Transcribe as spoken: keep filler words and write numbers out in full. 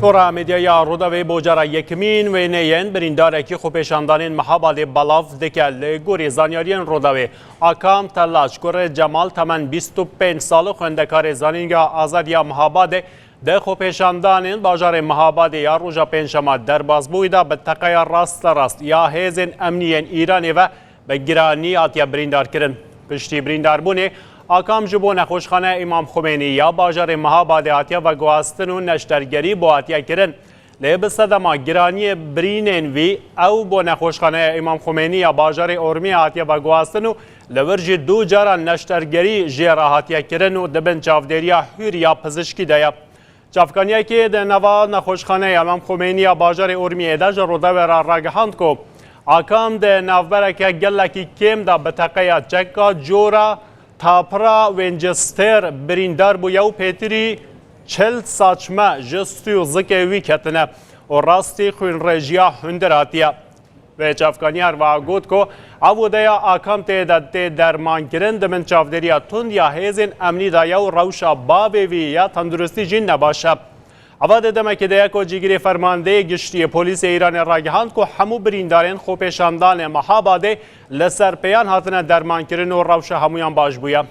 Tora Medyaya Rûdawê bo cara yekemîn wêneyên birîndarekî xwepêşandanên Mehabadê belav dike. Li gorî zanyariyên Rûdawê, Akam Telaç, kurê Cemal, temen bîst û pênc sal û xwendekarê Zanîngeha Azad ya Mehabadê, di xwepêşandanên bajarê Mehabadê ya roja Pêncşema derbasbûyî de bi teqeya rasterast ya hêzên emnî yên Îranê ve bi giranî hatiye birîndarkirin. Piştî birîndarbûnê, Akam ji bo nexweşxaneya Îmam Xumênî ya bajarê Mehabadê hatiye veguhastin û neştergerî bo hatiye kirin. Lê bi sedema giraniyê birînên vî, ew bo nexweşxaneya Îmam Xumênî ya bajarê Ormiyê hatiye veguhastin û li wir jî du caran neştergerî jê re hatiye kirin û di bin çavdêriya hûr ya pizişkî de ye. Çavkaniyekê di nava nexweşxaneya Îmam Xumênî ya bajarê Ormiyê de ji Rûdawê re ragihand ku Akam di navbereke gelekî kêm de bi teqeya çeka cora tapira Winchester birîndar bûye û pêtirî çil saçme ji stû û zikê wî ketine û rastî xwînrejiya hundir hatiye. Wê çavkanî herwiha got ku ev odeya Akam tê de tê dermankirin di bin çavdêriya tund ya hêzên emnî de ye û rewşa bavê vî ya tenduristî jî nebaş e. Eva di demekê de ye ku cîgirê fermandeyê giştî yê polîsê Îranê ragihand ku hemû birîndarên xwepêşandanê Mehabadê li ser pêyan hatine dermankirin û rewşa hemûyan baş bûye.